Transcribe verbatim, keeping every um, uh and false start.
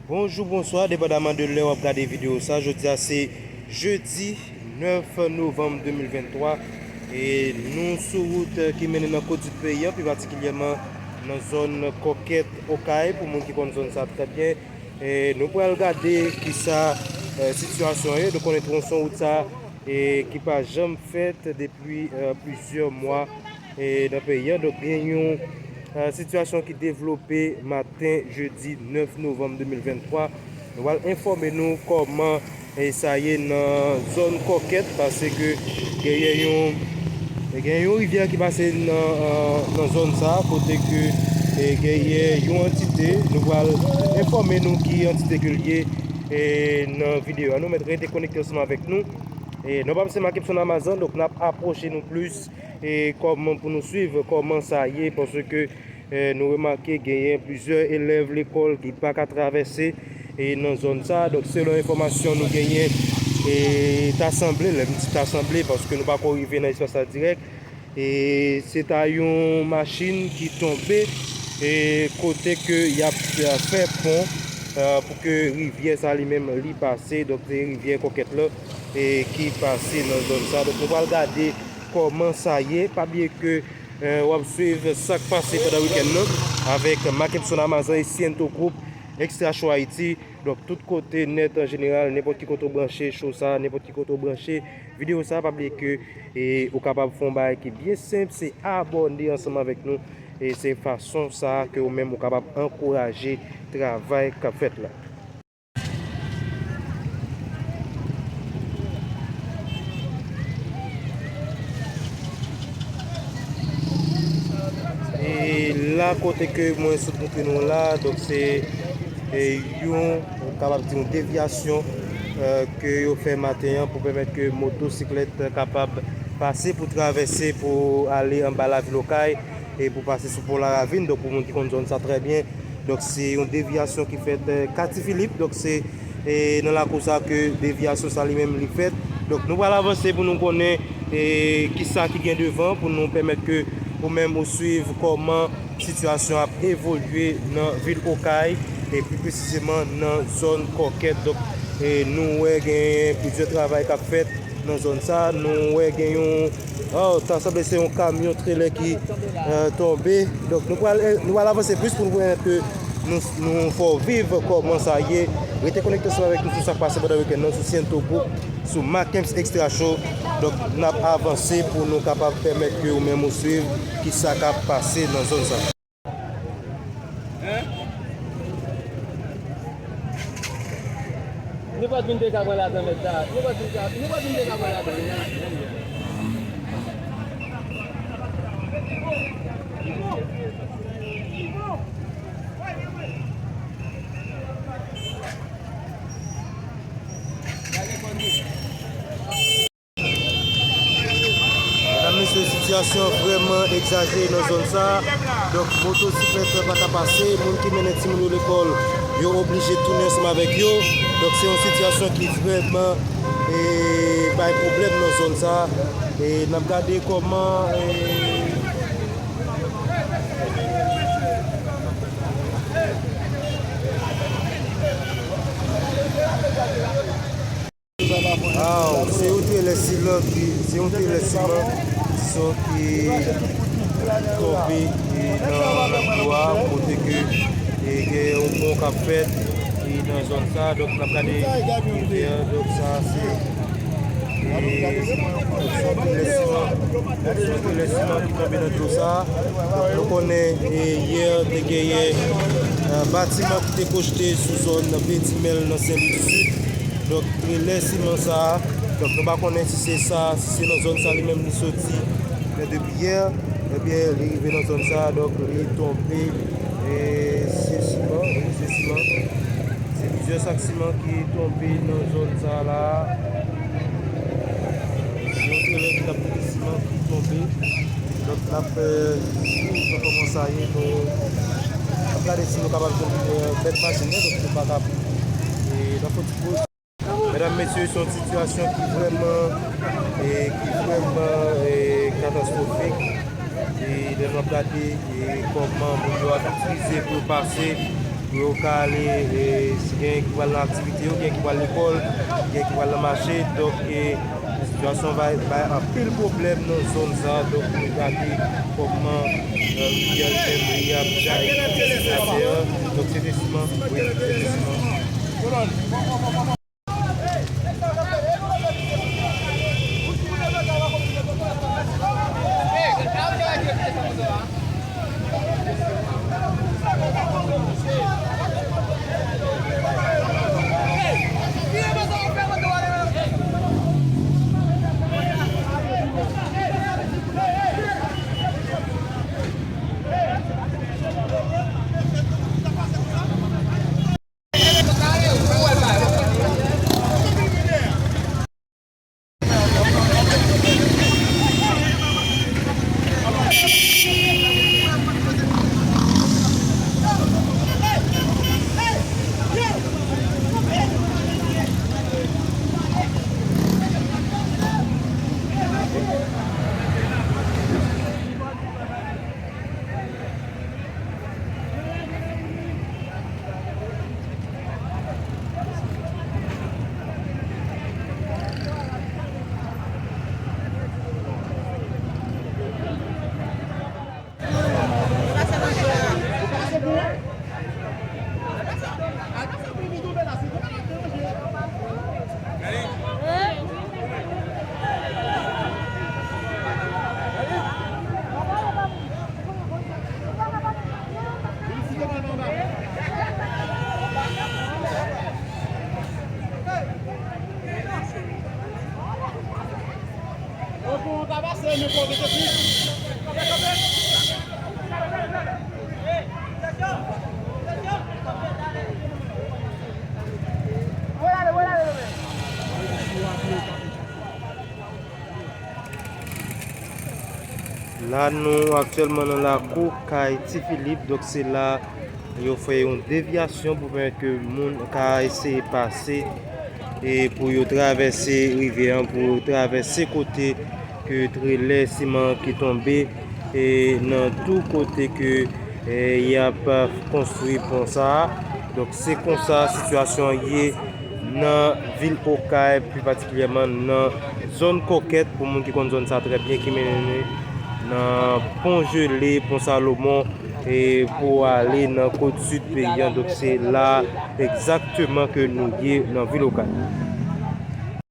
Bonjou, bonswa, depandaman de lè w ap gade videyo sa. Jodi a se jedi nèf novanm de mil venntwa. E nou sou wout ki mennen nan Kot Sid peyi a, pi patikilyèman nan zòn Kòkèt Okay, pou moun ki konn zòn sa trè byen. E nou pral gade kisa, eh, sitiyasyon an ye. Nou konnen tronson wout sa, eh, ki pa janm fèt depi, eh, plizyè mwa, eh, nan peyi a. Donk, gen yon, eh, sitiyasyon ki devlope maten jedi nèf novanm de mil venntwa. Nou pral enfòme nou kòman, eh, sa ye nan zòn Kòkèt, paske genyen yon, gen yon rivyè ki pase nan, eh, nan zòn sa, kote ke, eh, genyen yon antite. Nou pral enfòme nou ki antite ke l ye, eh, nan videyo a. Nou mèt rete konekte ansanm avèk nou. E non pa m se Makepson Amazan, donk n ap apwoche nou plis, e kòman pou nou swiv kòman sa ye, paske, e, nou remake genyen plizyè elèv lekòl ki pa ka travèse, e, nan zòn sa. Donk, selon enfòmasyon nou genyen, e, ta sanble, lè m di ta sanble, paske nou pako rive nan espas la dirèk, e se ta yon machin ki tonbe, e kote ke y ap, e, fè pon, e, pou ke rivyè sa li menm li pase, donk se rivyè Kòkèt la, e ki pase nan zòn sa. Donk nou pral gade kòman sa ye. Pa bliye ke, e, w ap swiv sa k pase pandan wikenn nan avèk Makepson Amazan e Siento Group Extra Show Haiti. Donk, tout kote nèt an jeneral, nenpòt ki kote w branche show sa, nenpòt ki kote w branche videyo sa, pa bliye ke, e, ou kapab fè yon bagay ki byen senp, se abòne ansanm avèk nou. E se fason sa ke ou menm ou kapab ankouraje travay k ap fèt la. E la kote ke mwen sot montre nou la, donk se, e, yon, ou kapab di yon devyasyon, e, ke yo fè maten an pou pèmèt ke motosiklèt kapab pase pou travèse pou ale anba lavil Okay e pou pase sou pon Laravin. Donk pou moun ki konn zòn sa trè byen, donk se yon devyasyon ki fèt, e, Kati Filip. Donk se e nan lakou sa ke devyasyon sa li menm li fèt. Donk nou pral avanse pou nou konnen, e, kisa ki gen devan, pou nou pèmèt ke ou menm ou swiv kòman sitiyasyon ap evolye nan vil Okay, e pi presizeman nan zòn Kòkèt. Donk, e, nou wè gen plizyè travay k ap fèt nan zòn sa. Nou wè gen yon Oh, ta sanble se yon kamyon trelè ki, eh, tonbe. Donk, nou pral, eh, nou pral avanse plis pou nou pèmèt ke nou, nou fè w viv kòman sa ye. Rete konekte ansanm avèk nou sou sa k pase pandan wikenn nan sou Siento Group, sou Macken's Extra Show. Donk, n ap avanse pou nou kapab pèmèt ke ou menm ou swiv kisa k ap pase nan zòn sa. Nenpòt moun te ka pran ladan mèt la. Nenpòt moun ka, nenpòt moun te ka pran ladan. Medam, mesye, sitiyasyon an vrèman egzajere nan zòn sa a. Donk, motosiklèt pa ka pase. Moun ki mennen timoun yo lekòl, yo oblije tounen ansanm avèk yo. Donk, se yon sitiyasyon ki vrèman, e, bay pwoblèm nan zòn sa a. E n ap gade kòman, e, Aw, se yon trelè siman ki, se yon trelè siman, dizon, ki tonbe, e, nan, nan kou a, kote ke, e, gen yon pon k ap fèt, e, nan zòn sa. Donk, n ap gade, e, donk, sa, se, e, se yon trelè siman, se yon trelè siman ki tonbe nan dlo sa. Donk, nou konnen, e, yè, te genyen, e, batiman ki te pwochte sou zòn Pedimèl nan Senlwi di Sid. Donk, trelè siman sa a, donk, nou pa konnen si se sa, si se nan zòn sa li menm li soti, men depi yè, ebyen, li rive nan zòn sa a, donk, li tonbe, e, se siman, wi, se siman. Se plizyè sak siman ki tonbe nan zòn sa a la. Se yon trelè ki t ap pote siman ki tonbe. Donk, n ap, e, swiv kòman sa ye, nou ap gade si nou kapab jwenn, e, mèt machin nan, donk nou pa ka, e, n ap fè ti poz. Medam, mesye, se yon sitiyasyon ki vrèman, e, ki vrèman, e, katastwofik. E lè n ap gade, e, kòman moun yo ap itilize pou yo pase, Pou yo ka ale, e, si gen ki pral nan aktivite yo, gen ki pral lekòl, gen ki pral nan mache. Donk, e, sitiyasyon bay, bay anpil pwoblèm nan zòn sa. Donk, nou gade kòman, e, rivyè Lipèn li ap jayi atè a. Donk, se trisman, wi, se trisman. La, nou aktyèlman nan lakou kay Ti Filip, donk se la yo fè yon devyasyon pou pèmèt ke moun ka eseye pase e pou yo travèse rivyè an, pou yo travèse kote ke trelè siman ki tonbe e nan tou kote ke, e, y ap konstwi pon sa a. Donk, se konsa sitiyasyon an ye nan vil Okay, pi patikilyèman nan zòn Kòkèt, pou moun ki konn zòn sa trè byen, ki mennen nan pon jele, pon Salomon, e pou ale nan kot sid peyi an. Donk, se la egzakteman ke nou ye nan vil Okay.